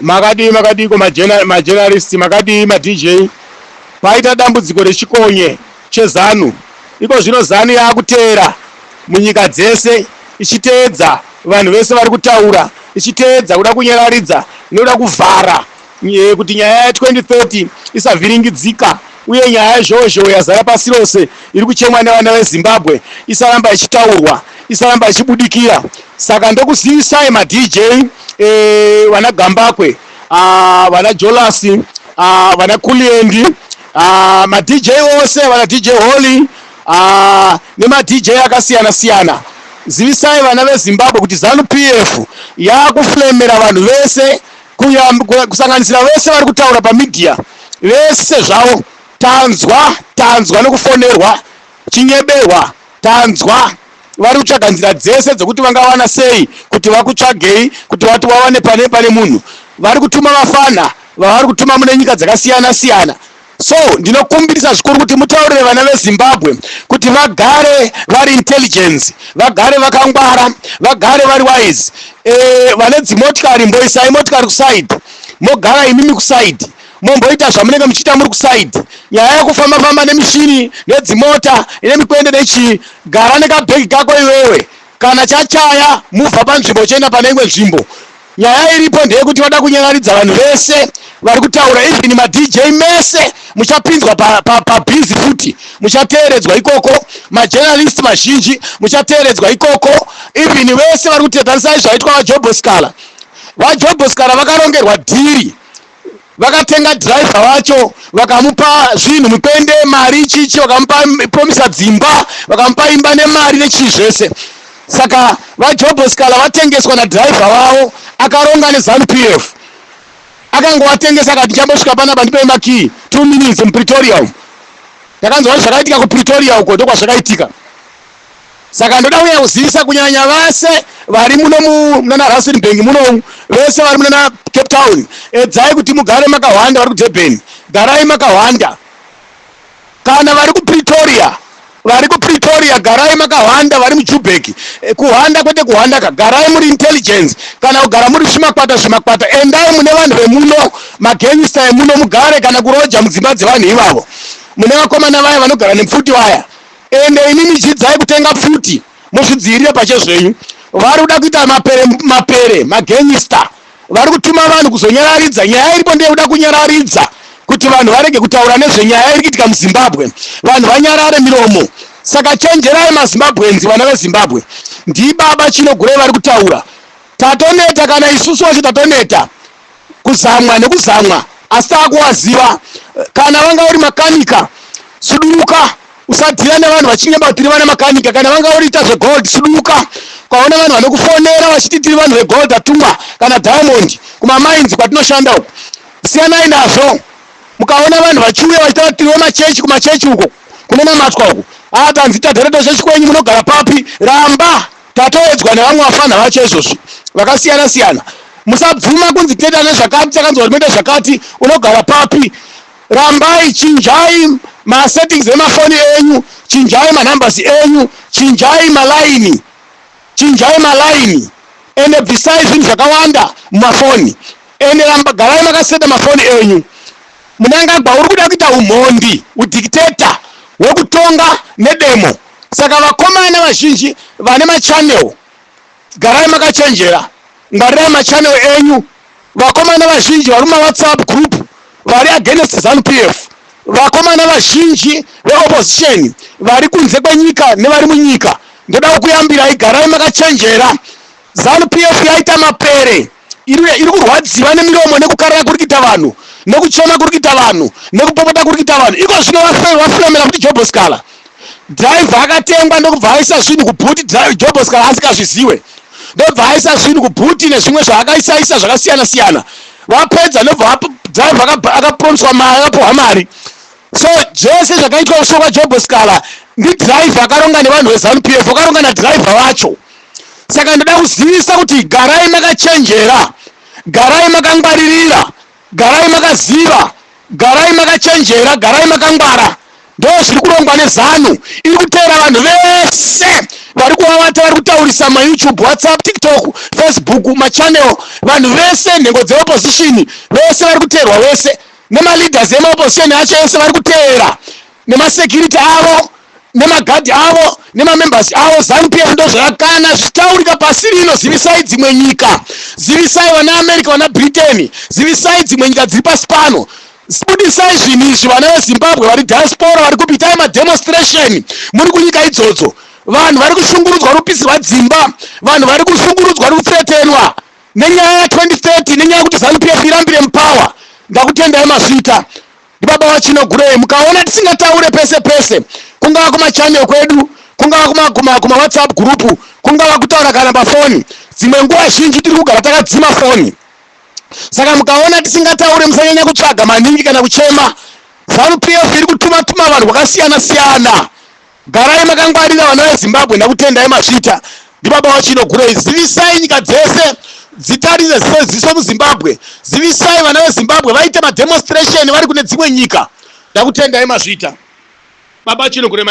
Makadii makadii ko majournalist, makadii maDJ? Paita dambudziko rechikonye cheZanu. Iko zvino Zanu yakuteera munyika dzese, ichiteedza vanhu vese vari kutaura, ichiteedza kuda kunyararidza nekuda kuvhara kuti nyaya ya2030 isavhiringidzika, uye nyaya yezhowezhowe yazara pasi rose iri kuchemwa nevana veZimbabwe isaramba ichitaurwa, isaramba ichibudikira. Saka ndokuzivisai maDJ, vana Gambakwe, vana Jolasi, vana Kuliendi, maDJ ose, vana DJ Holly, nemaDJ akasiyana siyana, zivisai vana veZimbabwe kuti ZANU PF yakuflemera vanhu vese, kusanganisira vese vari kutaura pamedia vese zvavo. Tanzwa, tanzwa nekufonerwa, chinyeberwa, tanzwa vari kutsvaga nzira dzese dzekuti vangawana sei kuti vakutsvagei, kuti vati wawane pane munhu. Vari kutuma vafana vavari kutuma mune nyika dzakasiyana siyana. So ndinokumbirisa zvikuru kuti mutaurire vana veZimbabwe kuti vagare vari intelligence, vagare vakangwara, vagare vari wise. Vane dzimotikari, mboisai motikari kuside, mogara imimi kuside, momboita zvamunenge muchiita muri kuside. Nyaya yekufamba famba nemishini nedzimota nemikwende nechii, gara nekabhegi kako iwewe. Kana chachaya, mubva panzvimbo uchienda pane imwe nzvimbo. Nyaya iripo ndeyekuti vada kunyararidza vanhu vese vari kutaura, even maDJ mese muchapinzwa pabhizi pa, pa futi muchateeredzwa ikoko, majournalist mazhinji muchateeredzwa ikoko, even vese vari kutetarisai zvaitwa vaJobo Sikhala. VaJobo Sikhala vakarongerwa deal, vakatenga dhiraivha vacho, vakamupa zvinhu, mupende, mari, chichi, vakamupa promisa dzimba, vakamupa imba nemari nechii zvese. Saka vaJobo Sikhala vatengeswa nadhiraivha vavo akaronga neZANU PF. Akangovatengesa, akati, "Ndichambosvika panapa, ndipei makii 2 minutes muPretoria umu." Takanzwa zvakaitika kuPretoria uko, ndokwazvakaitika. Saka ndoda kunyanya kuzivisa kunyanya vase vari muno munana Rustenburg munomu, vese vari munana Cape Town, edzai kuti mugare makahwanda. Vari kuDurban, garai makahwanda. Kana vari kuPretoria, vari kuPretoria, garai makahwanda. Vari muJubek, kuhwanda kwete kuhwanda ka, garai muri intelligence. Kana kugara muri zvimakwata zvimakwata, endai mune vanhu vemuno, magangster emuno, mugare kana kuroja mudzimba dzevanhu ivavo. Mune vakomana vaya vanogara nepfuti vaya, ende imimi dzidzai kutenga pfuti, muzvidzivirire pachezvenyu. Vari kuda kuita mapere mapere, magangster vari kutuma vanhu kuzonyararidza. Nyaya iripo ndeyekuda kunyararidza kuti vanhu varege kutaura nezvenyaya iri kuitika muZimbabwe, vanhu vanyarare miromo. Saka chenjerai maZimbabweans, vana veZimbabwe. Ndibaba Chinogurei vari kutaura. Tatoneta, kana isusu vacho tatoneta kuzamwa nekuzamwa, asi taakuwaziva. Kana vanga uri makanika, suduruka, usadhira nevanhu vachinyemba kuti tiri vana makanika. Kana vanga uriita zvegold, suduruka. Ukaona vanhu vanokufonera vachiti tiri vanhu vegold, atumwa kana diamond kumamines kwatinoshanda uku, siyanai nazvo. Mukaona vanhu vachiuya vachitaura tiri vemachechi, kumachechi uko kunonamatwa uku, atanzi tadhereto chechi kwenyu, munogara papi, ramba. Tatoedzwa nevamwe vafana vacho izvozvi vakasiyana siyana. Musabvuma kunzi tinoita nezvakati, takanzwa kuti munoita zvakati, unogara papi, rambai. Chinjai masettings emafoni enyu, chinjai manumbers enyu, chinjai malaini, chinjai malaini, ende bvisai zvinhu zvakawanda mumafoni, ende ramba garai makaseta mafoni enyu. Mnangagwa uri kuda kuita umhondi, udictator hwekutonga nedemo. Saka vakomana vazhinji vane machannel, garai makachenjera, ngwarirai machannel enyu. Vakomana vazhinji vari mumawhatsapp group vari against ZANU PF, vakomana vazhinji veopposition vari kunze kwenyika nevari munyika, ndoda kukuyambirai, garai makachenjera. ZANU PF yaita mapere, iri kurwadziwa nemiromo nekukarara kuri kuita vanhu, nekuchema kuri kuita vanhu, nekupopota kuri kuita vanhu. Iko zvino vafuremera kuti Jobo Sikhala, dhiraivha akatengwa, ndokubva aisa zvinhu kuboot, Jobo Sikhala asingazviziwe, ndobva aisa zvinhu kuboot nezvimwe zvaakaisaisa zvakasiyana siyana. Vapedza, ndobva dhiraivha akapromiswa mari, akapiwa mari. So zvese zvakaitwa kusoro kwaJobo Sikhala ndidhiraivha akaronga nevanhu veZANU PF, vakaronga nadhiraivha vacho. Saka ndoda kuzivisa kuti garai makachenjera, garai makangwaririra, garai makaziva, garai makachenjera, garai makangwara. Ndo zviri kurongwa neZANU. Iri kuteera vanhu vese Vari kuvavata, vari kutaurisa maYouTube, WhatsApp, TikTok, Facebook, machannel. Vanhu vese, nhengo dzeopposition vese vari kuteerwa, vese nemaleaders emaopposition acho ese vari kuteera, nemasecurity avo, nemagadhi avo, nemamembers avo. ZANU PF ndozvakana zvichitaurika pasi rino. Zivisai dzimwe nyika, zivisai vana America, vana Britain, zivisai dzimwe nyika dziri pasi pano. Budisai zvinhu izvi. Vana veZimbabwe vari diaspora, vari kupitai mademonstration muri kunyika idzodzo. Vanhu vari kushungurudzwa, vari kupisirwa dzimba, vanhu vari kushungurudzwa, vari kuthreatenwa nenyaya ya2030, nenyaya yekuti ZANU PF irambire mupower. Ndakutendai, masvita. Ndibaba vaChinogurei. Mukaona tisingataure pese pese, kungava kumachannel kwedu, kungava kumaWhatsApp group, kungava kutaura kana pafoni, dzimwe nguva zhinji tiri kugara takadzima foni. Saka mukaona tisingataure, musanyanya kutsvaga maningi kana kuchema. ZANU PF iri kutuma tuma vanhu kwakasiyana siyana. Garai makangwarira, vana veZimbabwe. Ndakutendai, masvita. Ndibaba vaChinogurei. Zivisai nyika dzese dzitarise seziso muZimbabwe. Zivisai vana veZimbabwe vaite mademonstration vari kune dzimwe nyika. Ndakutendai, mazvita. Baba Chinogurei.